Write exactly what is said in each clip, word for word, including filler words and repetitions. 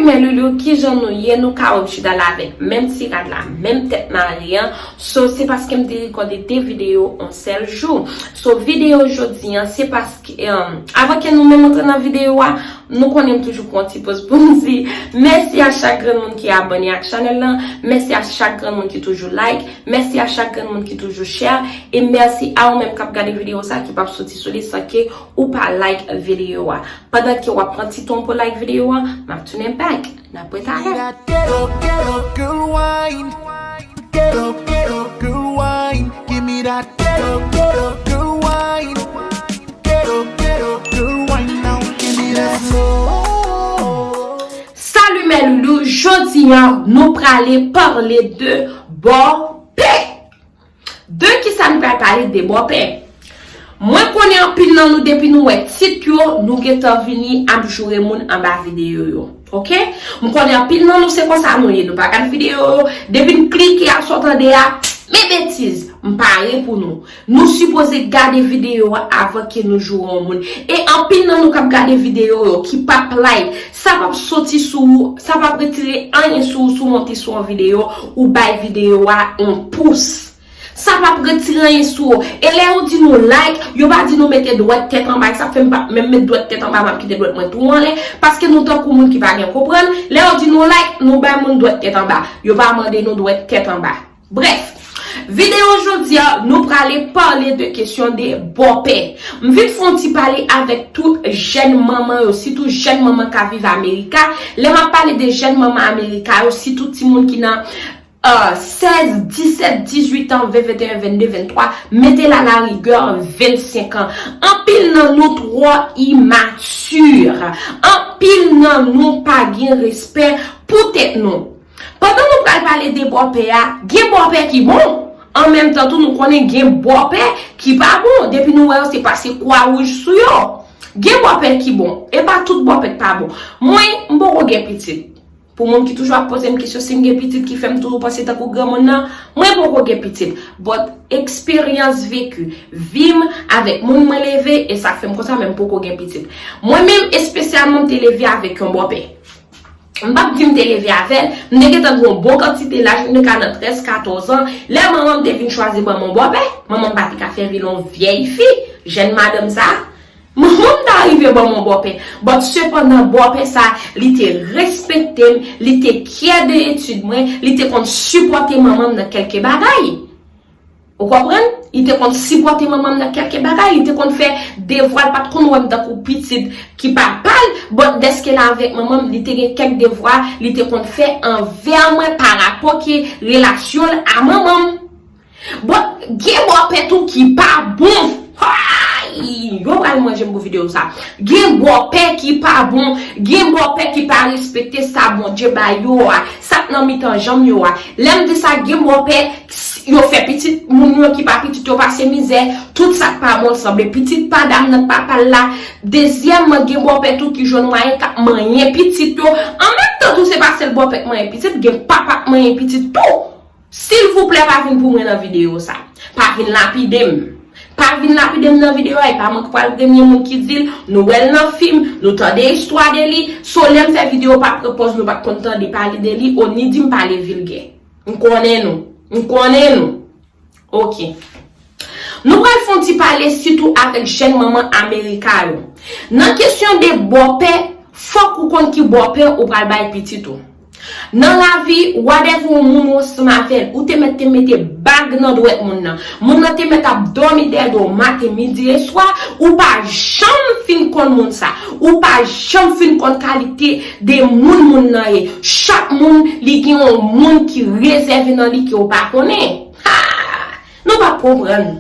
Men Loulou, kijan nou ye? Nou ka wè m chita la avèk menm ti rad la, menm tèt mare an. So, se paske m te rekòde de videyo yon sèl jou. So, videyo jodi an, se paske, um, avan ke nou menm antre nan videyo a, nou konnen m toujou pran ti poz pou m di mèsi a chak grenn moun ki abòne ak chanèl lan, mèsi a chak grenn moun ki toujou like, mèsi a chak grenn moun ki toujou share, e mèsi a ou menm k ap gade videyo sa ki p ap soti sou li san ke ou pa like videyo a. Pandan ke w ap pran ti tan pou like videyo a, m ap tounen back. N ap ret avè m. Ghetto, ghetto girl wine. Ghetto, ghetto girl wine. Give me that ghetto, ghetto girl wine. Ghetto, ghetto girl wine now. Give me that slow. Salut mes loulous, jodi an nou prale pale de bòpè. De kisa nou pral pale? De bòpè. Mwen konnen anpil nan nou, depi nou wè tit yo, nou gentan vini ap joure moun anba videyo yo. Oke? M konnen anpil nan nou se konsa nou ye. Nou pa gad videyo yo. Depi n klike a, sa w tande a, men betiz. M pare pou nou. Nou sipoze gade videyo a avan ke nou joure yon moun. E anpil nan nou k ap gade videyo yo, ki p ap like, sa p ap soti sou ou, sa p ap retire anyen sou ou, si w monte sou yon videyo, ou bay videyo a yon pous. Sa p ap retire anyen sou ou. E lè yo di nou like, yo pa di nou mete dwèt tèt anba. E sa fè m p ap menm met dwèt tèt anba, m ap kite dwèt mwen tou anlè. Paske nou tankou moun ki pa gen konprann. Lè yo di nou like, nou bay moun dwèt tèt anba. Yo pa mande nou dwèt tèt anba. Brèf, videyo jodi a, nou prale pale de kesyon de bòpè. M vin fè yon ti pale avèk tout jèn manman yo, sitou jèn manman k ap viv Amerika. Lè m ap pale de jèn manman Amerika yo, sitou timoun ki nan uh, sèz, disèt, dizuit an, ven, venteyen, vennde, venntwa, mete la la rigè vennsenk an. Anpil nan nou twò imati. Anpil nan nou pa gen respè pou tèt nou. Pandan nou pral pale de bòpè a, gen bòpè ki bon. An menm tan tou, nou konnen gen bòpè ki pa bon. Depi nou wè yo, se pase kwa wouj sou yo. Gen bòpè ki bon. E pa tout bòpè k pa bon. Mwen, m poko gen pitit. Pou moun ki toujou ap poze m kesyon si m gen pitit ki fè m toujou panse tankou granmoun nan, mwen poko gen pitit. But eksperyans veki, vi m avèk moun mwen leve, e sa k fè m konsa, men m poko gen pitit. Mwen menm, espesyalman, m te leve avèk yon bòpè. M p ap di m te leve avè l, m te gentan gen yon bon kantite laj, m te ka nan trèz, katòz an. Lè manman m te vin chwazi ban m yon bòpè, manman m pa te ka fè vil yon vyèy fi, jèn madanm sa. Manman m ta rive ban m yon bòpè. But sepandan, bòpè sa, li te respekte m, li te kyè de etid mwen, li te konn sipòte manman m nan kèlke bagay. Ou konprann? Li te konn sipòte manman m nan kèlke bagay, li te konn fè devwa l, pa t konn wè m tankou pitit ki pa pa l, but dèske l avèk manman m, li te gen kèk devwa li te konn fè anvè mwen parapò ke relasyon l a manman m. Bon, gen bòpè tou ki pa bon. Hay! Yo pral manje m pou videyo sa. Gen bòpè ki pa bon. Gen bòpè ki pa respekte sa Bondye ba yo a. Sa k nan mitan janm yo a. Lè m di sa, gen bòpè, yo fè pitit moun yo ki pa pitit yo pase mizè. Tout sa k pa bon sanble pitit pa dam nan, papa l la. Dezyèmman, gen bòpè tou ki jwenn mwayen k ap manyen pitit yo. An menm tan tou, se pa sèl bòpè k manyen pitit, gen papa k manyen pitit tou. Silvouplè, pa vin pou mwen nan videyo sa. Pa vin lapide m. Pa vin lapide m nan videyo a, e pa mwen ki pral premye moun ki di l, nou wè l nan fim, nou tande istwa de li. So, lè m fè videyo, pa pran pòz nou pa t konn tande pale de li, o ni di m pale vilgè. M konnen nou. M konnen nou. Oke. Nou pral fè yon ti pale sitou avèk jèn manman Amerika yo. Nan kesyon de bòpè, fòk ou konn ki bòpè ou pral bay pitit ou. Nan lavi, whatever yon moun ou ansanm avè l, ou te mèt te mete bag nan dwèt moun nan. Moun nan te mèt ap dòmi dèyè do w maten, midi e swa, ou pa janm fin konn moun sa. Ou pa janm fin konn kalite de moun moun nan ye. Chak moun, li gen yon moun ki rezève nan li ke w pa konnen. Ha! Nou p ap konprann.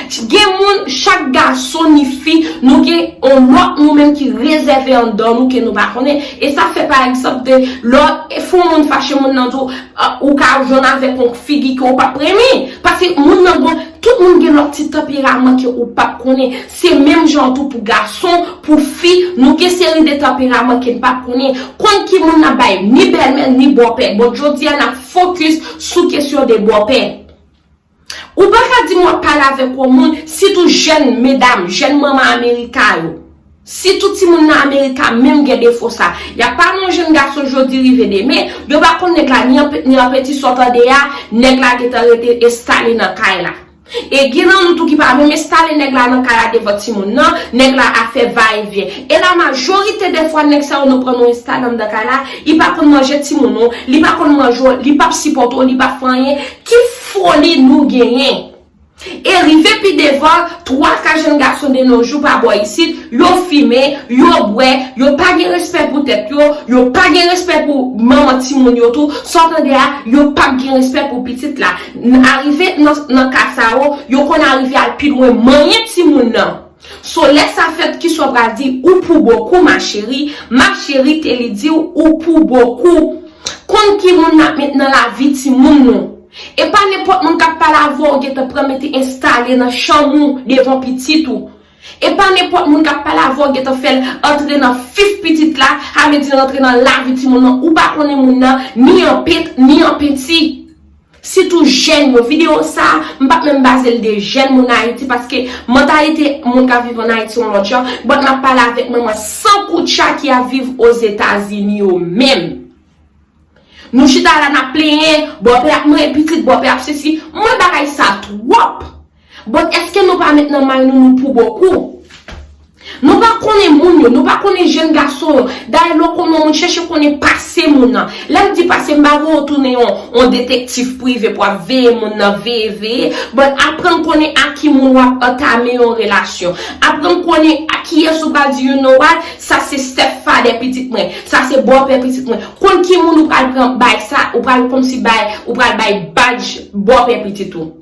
Gen moun, chak gason ni fi, nou gen yon lòt nou menm ki rezève anndan nou ke nou pa konnen. E sa fè, pa egzanp, de lè w fè yon moun fache, moun nan di w, ah, ou ka jwenn avèk yon figi ke w p ap renmen. Paske moun nan gon, tout moun gen lòt ti tanperaman ke ou p ap konnen. Se menm jan tou pou gason, pou fi, nou gen seri de tanperaman ke n p ap konnen. Konn ki moun n ap bay, ni bèlmè, ni bòpè. Bon, jodi a, n ap fokis sou kesyon de bòpè. Ou pa ka di m w ap pale avèk yon moun, sitou jèn medam, jèn manman Amerika yo. Sitou timoun nan Amerik la menm gen defo sa. Y ap pale yon jenn gason jodi rive demen, yo pa konn nèg la ni an pe-, ni an peti sòtan de a, nèg la gentan rete enstale nan kay la. E gen nan nou tou ki pa menm enstale nèg la nan kay la devan timoun nan, nèg la ap fè va e vyen. E la majorite de fwa nèg sa yo nou pran nou enstale anndan kay la, li pa konn manje timoun ou, li pa konn manje w, li p ap sipòte w, li p ap fè anyen. Ki foli nou genyen? E rive pi devan, twa ka jenn gason de nos jours pa bò isit, yo fimen, yo bwè, yo pa gen respè pou tèt yo, yo pa gen respè pou manman timoun yo tou, sa w tande a, yo p ap gen respè pou pitit la. N-, arive nan, nan ka sa yo, yo konn arive al pi lwen manyen timoun nan. So, lè sa fèt, kisa w pral di? Ou pou bokou, ma chérie, ma chérie, te li di w, ou pou bokou. Konn ki moun n ap met nan lavi timoun nou. E pa nenpòt moun k ap pale avè w gentan pran mete enstale nan chanm ou devan pitit ou. E pa nenpòt moun k ap pale avè w gentan fè l antre nan fif pitit la, sa vle di l antre nan lavi timoun nan. Ou pa konnen moun nan, ni an pent, ni an penti. Sitou jèn yo, videyo sa, m p ap menm baze l de jèn moun Ayiti, paske mantalite moun k ap viv ann Ayiti yon lòt jan, but m ap pale avèk manman san koutcha ki ap viv Ozetazini yo menm. Nou chita la n ap plenyen, bòpè ap manyen pitit, bòpè ap sesi. M wè bagay sa twòp. But èske nou pa met nan may nou, nou pou bokou? Nou pa konnen moun yo, nou pa konnen jenn gason yo. Dayè, lè w konnen yon moun, chèche konnen pase moun nan. Lè m di pase, m pa vle w tounen yon, yon detektif prive pou ap veye moun nan, veye, veye. But aprann konnen a ki moun w ap antame yon relasyon. Aprann konnen a kiyès ou pral di, you know what, sa se stepfather pitit mwen, sa se bòpè pitit mwen. Konn ki moun ou pral pran bay sa, ou pral kòmsi bay, ou pral bay badge bòpè pitit ou.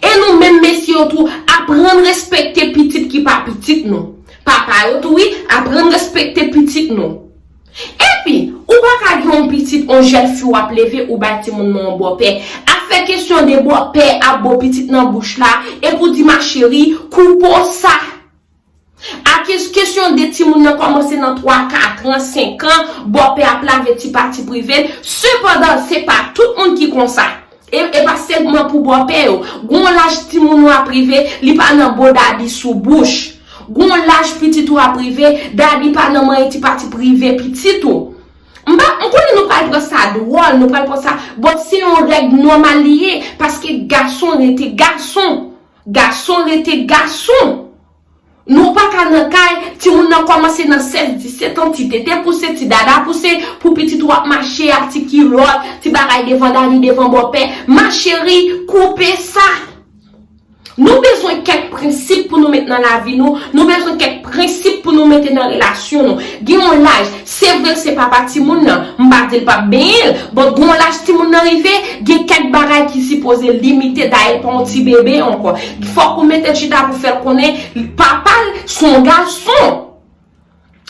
E nou menm mesye yo tou, aprann respekte pitit ki pa pitit nou. Papa yo tou wi, aprann respekte pitit nou. Epi, ou pa ka gen yon pitit, yon jèn fi w ap leve, ou bay timoun nan yon bòpè. Afè kesyon de bòpè ap bo pitit nan bouch la, epi w di ma chérie, koupe w sa. A kes-, kesyon de timoun nan kòmanse nan twa, kat an, senk an, bòpè ap lave ti pati prive l. Sepandan, se pa tout moun ki konsa. E, e pa sèlman pou bòpè yo. Gon laj timoun ou ap rive, li pa nan bo dadi sou bouch. Gon laj pitit ou ap rive, dadi pa nan manyen ti pati prive pitit ou. M pa, m konnen nou pral pran sa dwòl, nou pral pran sa, but se yon règ nòmal li ye, paske gason rete gason. Gason rete gason. Nou pa ka nan kay, timoun nan kòmanse nan sèz, disèt an, ti tete pouse, ti dada pouse, pou pitit ou ap mache a ti kilòt, ti bagay devan dadi, devan bòpè. Ma chérie, koupe sa. Nou bezwen kèk prensip pou nou met nan lavi nou, nou bezwen kèk prensip pou nou mete nan relasyon nou. Gen yon laj, se vre se papa timoun nan, m pa di l p ap benyen l, but gen yon laj timoun nan rive, gen kèk bagay ki sipoze limite, dayè l pa yon ti bebe ankò. Fòk ou mete chita pou fè l konnen papa l se yon gason.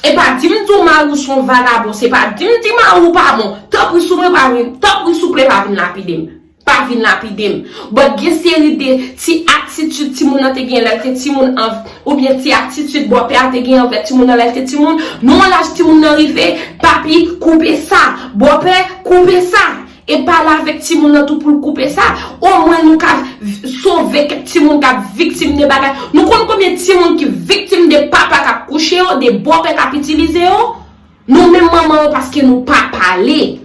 E pa di m di w mari w se yon vagabon, se pa di m di mari w pa bon. Tanpri souple pa vin, tanpri souple pa vin lapide m. Pa vin lapide m. But gen seri de ti atitid timoun nan te gen lè l te timoun an, oubyen ti atitid bòpè a te gen anvè timoun nan lè l te timoun. Nou an laj timoun nan rive, papi, koupe sa. Bòpè, koupe sa. E pale avèk timoun nan tou pou l koupe sa. Omwen nou ka v-, sove kèk timoun k ap viktim de bagay. Nou konn konbyen timoun ki viktim de papa k ap kouche yo, de bòpè k ap itilize yo? Nou menm manman yo paske nou pa pale.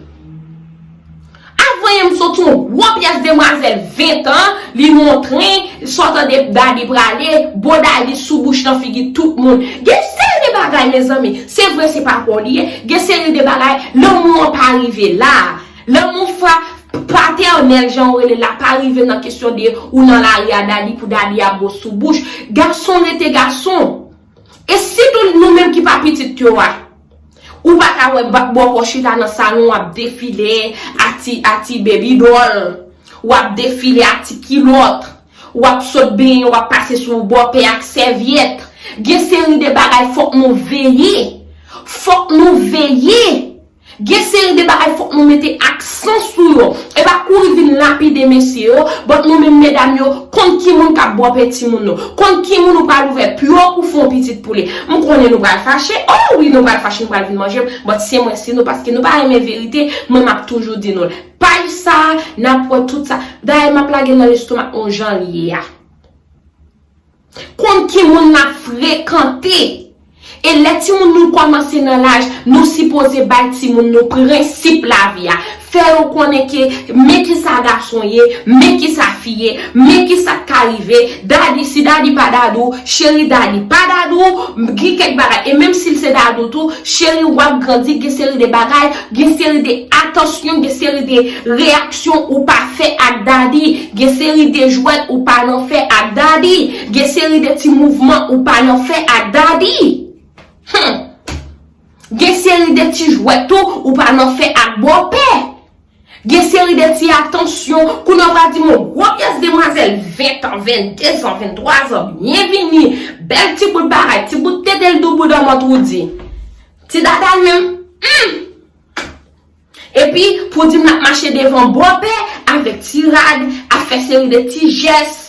Avan yè m soti yon gwo pyès demwazèl ven tan, li montren, sa w tande dadi prale, bo dadi sou bouch nan figi tout moun. Gen seri de bagay, mezanmi, se vre se pa pa w li ye, gen seri de bagay, lanmou an pa rive la. Lanmou fra-, patènèl, jan w rele l la, pa rive nan kesyon de ou nan lari a dadi pou dadi ap bo sou bouch. Gason rete gason. E sitou nou menm ki pa pitit yo a. Ou pa ka wè ba-, bòkò chita nan salon w ap defile a ti, a ti baby doll, w ap defile a ti kilòt, w ap sot benyen, w ap pase sou bòpè ak sèvyèt. Gen seri de bagay fòk nou veye. Fòk nou veye. Gen seri de bagay fòk nou mete aksan sou yo. E pa kouri vin lapide mesye yo, but nou menm medam yo, konn ki moun k ap bòpè timoun nou. Konn ki moun ou pral ouvè pye w pou fè yon pitit pou li. M konnen nou pral fache. Oh wi, nou pral fache, nou pral vin manje m. But se mwen, se nou, paske nou pa renmen verite, mwen m ap toujou di nou l. Paj sa, n ap wè tout sa. Dayè, m ap lage l nan lestomak nou jan l ye a. Konn ki moun n ap frekante. E lè timoun nou kòmanse nan laj, nou sipoze bay timoun nou prensip lavi a. Fè yo konnen ke men kisa gason ye, men kisa fi ye, men kisa k ka rive. Dadi, si dadi pa dadi w, cheri, dadi pa dadi w, gen kèk bagay. E menm si l se dadi w tou, cheri, w ap grandi, gen seri de bagay, gen seri de atansyon, gen seri de reyaksyon ou pa fè ak dadi, gen seri de jwèt ou pa nan fè ak dadi, gen seri de ti mouvman ou pa nan fè ak dadi. Hmm. Gen seri de ti jwèt tou ou pa nan fè ak bòpè. Gen seri de ti atansyon, kounye a w pral di m yon gwo pyès demwazèl, ven tan, venndezan, venntwazan, byenvini, bèl ti bout bagay, ti bout tete l dou bouda mantwoudi. Ti dada l menm, hmm. Epi, pou di m l ap mache devan bòpè avèk ti rad, ap fè seri de ti jès.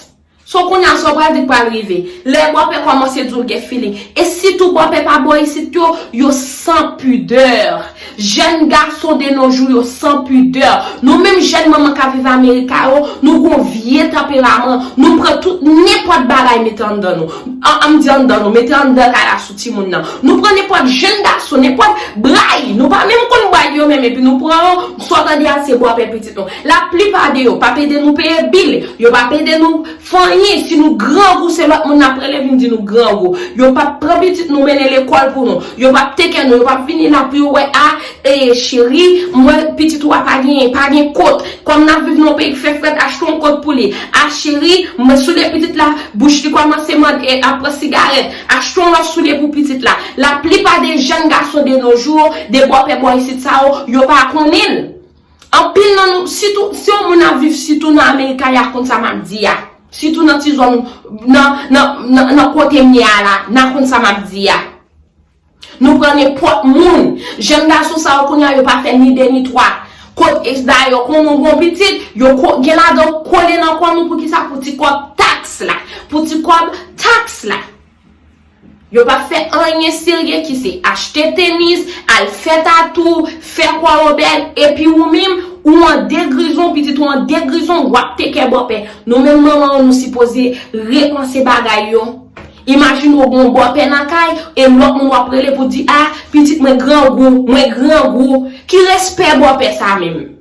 So kounye a sa w pral di k pral rive. Lè bòpè kòmanse di w l gen feeling. E sitou bòpè pa bò isit yo, yo san pidè. Jèn gason de nos jours yo san pidè. Nou menm jèn manman k ap viv Amerika yo, nou gon vye tanperaman. Nou pran tout nenpòt bagay mete anndan nou. An, an m di anndan nou, mete anndan kay la sou timoun nan. Nou pran nenpòt jèn gason, nenpòt bray. Nou pa menm konn bray yo menm, epi nou pran yo, sa w tande a se bòpè pitit nou. Laplipa de yo p ap ede nou peye bil, yo p ap ede nou fè anyen. Si nou grangou, se lòt moun n ap rele vin di nou grangou. Yo p ap pran pitit nou mennen lekòl pou nou. Yo p ap teke nou, yo p ap vini la pou yo wè, a, e, cheri, m wè pitit ou a pa gen, pa gen kot. Kòm n ap viv nan yon peyi k fè frèt, achte yon kot pou li. A, cheri, m wè soulye pitit la, bouch li kòmanse mande, e, ap pran sigarèt. Achte yon lòt soulye pou pitit la. Laplipa de jèn gason de nos jours, de bòpè bò isit sa yo, yo pa konnen l. Anpil nan nou, sitou, si yon moun ap viv, sitou nan Amerika, y a konn sa m ap di a. Sitou nan ti zòn, nan, nan, nan, nan kote m ye a la, n a konn sa m ap di a. Nou pran nenpòt moun. Jèn gason sa yo kounye a, yo pa fè ni de ni twa. Kot, e, dayè, konnen w gon pitit, yo ko-, gen ladan w kole nan kò nou pou kisa? Pou ti kòb taks la. Pou ti kòb taks la. Yo pa fè anyen serye ki se achte tenis, al fè tatou, fè kò yo bèl, epi ou menm, ou an degrizon, pitit ou an degrizon, w ap teke bòpè. Nou menm manman yo, nou sipoze repanse bagay yo. Imajine w gen yon bòpè nan kay, e lòt moun w ap rele pou di, a, pitit mwen grangou, mwen grangou. Ki respè bòpè sa menm?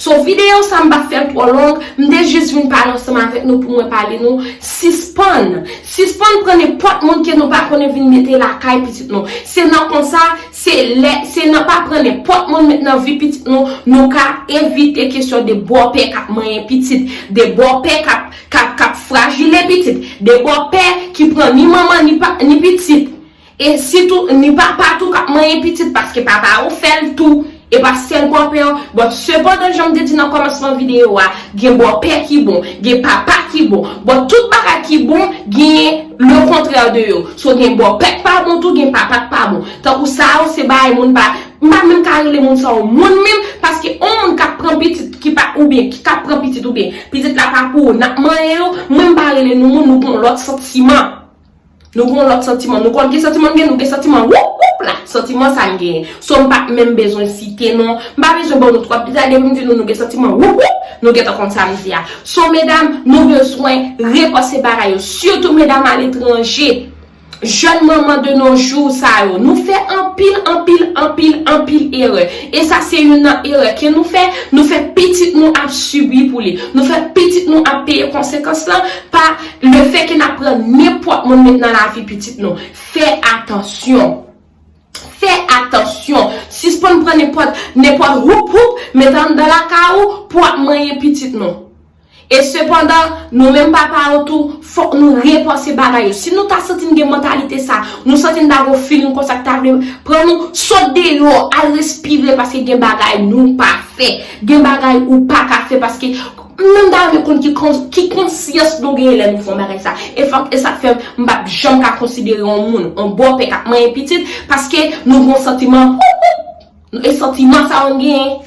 So, videyo sa m p ap fè l twò long, m te jis vin pale ansanm avèk nou pou mwen pale nou, sispann, sispann pran nenpòt moun ke nou pa konnen vin mete lakay pitit nou. Se nan konsa, se lè, se nan pa pran nenpòt moun met nan vi pitit nou, nou ka evite kesyon de bòpè k ap manyen pitit, de bòpè k ap, k ap, k ap frajile pitit, de bòpè ki pran ni manman ni pa, ni pitit. E sitou, ni papa tou k ap manyen pitit, paske papa yo fè l tou. E pa sèl bòpè yo. Bon, sepandan, jan m te di nan kòmansman videyo a, gen bòpè ki bon, gen papa ki bon. Bon, tout bagay ki bon, genyen le contraire de yo. So, gen bòpè k pa bon tou, gen papa k pa bon. Tankou sa yo, se bagay moun pa, m pa menm ka rele moun sa yo moun menm, paske yon moun k ap pran pitit ki pa, oubyen ki, k ap pran pitit oubyen pitit la pa pou ou, n ap manyen yo, mwen m pa rele nou moun, nou gon lòt santiman. Nou gon lòt santiman. Nou konn ki santiman n gen, nou gen santiman woup woup la. Santiman sa n genyen. So m pa menm bezwen site non. M pa bezwen ban nou twòp detay depi m di nou nou gen santiman woup woup. Nou gentan konn sa m di a. So medam, nou bezwen repanse bagay yo. Sitou medam aletranje. Jèn manman de nos jours sa yo. Nou fè anpil, anpil, anpil, anpil erè. E sa se youn nan erè ke nou fè. Nou fè pitit nou ap sibi pou li. Nou fè pitit nou ap peye konsekans lan pa lefètke n ap pran nenpòt moun met nan lavi pitit nou. Fè atansyon. Fè atansyon. Sispann pran nenpòt, nenpòt woup woup, met anndan lakay ou pou ap manyen pitit nou. E sepandan, nou menm papa yo tou, fòk nou repanse bagay yo. Si nou ta santi n gen mantalite sa, nou santi n ta gon feeling konsa k ta vle pran nou, sot deyò, al respire, paske gen bagay nou pa fè. Gen bagay ou pa ka fè, paske m menm ta renmen konn ki kon-, ki konsyans nou genyen lè nou fè yon bagay sa. E fòk, e sa k fè m p ap janm ka konsidere yon moun, yon bòpè k ap manyen pitit, paske nou gon santiman, e santiman sa yo n genyen.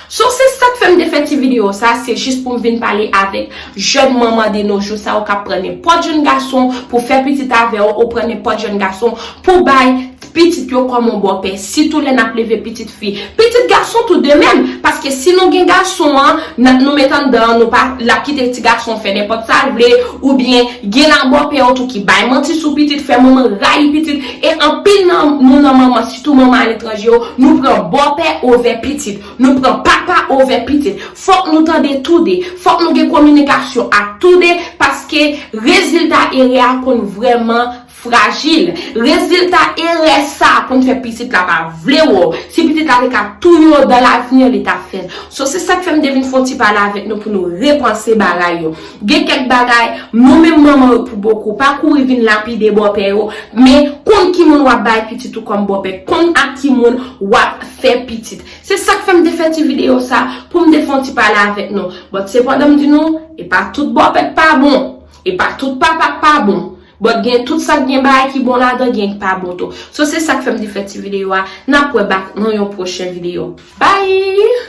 So, se sa k fè m te fè ti videyo sa, se jis pou m vin pale avèk jèn manman de nos jours sa yo k ap pran nenpòt jèn gason pou fè pitit avè yo, ou pran nenpòt jèn gason pou bay pitit yo kòm yon bòpè, sitou lè n ap leve pitit fi. Pitit gason tou de menm, paske si nou gen gason an, n ap nou met anndan an, nou pa, l ap kite ti gason fè nenpòt sa l vle, oubyen gen nan bòpè yo tou ki bay manti sou pitit, fè manman rayi pitit, e anpil nan nou nan manman, sitou manman aletranje yo, nou pran bòpè ovè pitit, nou pran papa ovè pitit. Fòk nou tande tou de, fòk nou gen kominikasyon ak tou de, paske rezilta erè a konn vrèman frajil. Rezilta erè sa a konn fè pitit la pa vle wè w. Si pitit la te ka touye w dan lavni an, li t ap fè l. So, se sa k fè m te vin fè yon ti pale avèk nou pou nou repanse bagay yo. Gen kèk bagay, nou menm manman yo pou bokou, pa kouri vin lapide bòpè yo, men konn ki moun w ap bay pitit ou kòm bòpè, konn ak ki moun w ap fè pitit. Se sa k fè m te fè ti videyo sa, pou m te fè yon ti pale avèk nou. But sepandan m di nou, e pa tout bòpè k pa bon, e pa tout papa k pa bon. But gen tout sa k gen bagay ki bon ladan, gen ki pa bon tou. So se sa k fè m te fè ti videyo a. N ap wè back nan yon pwochen videyo. Bye!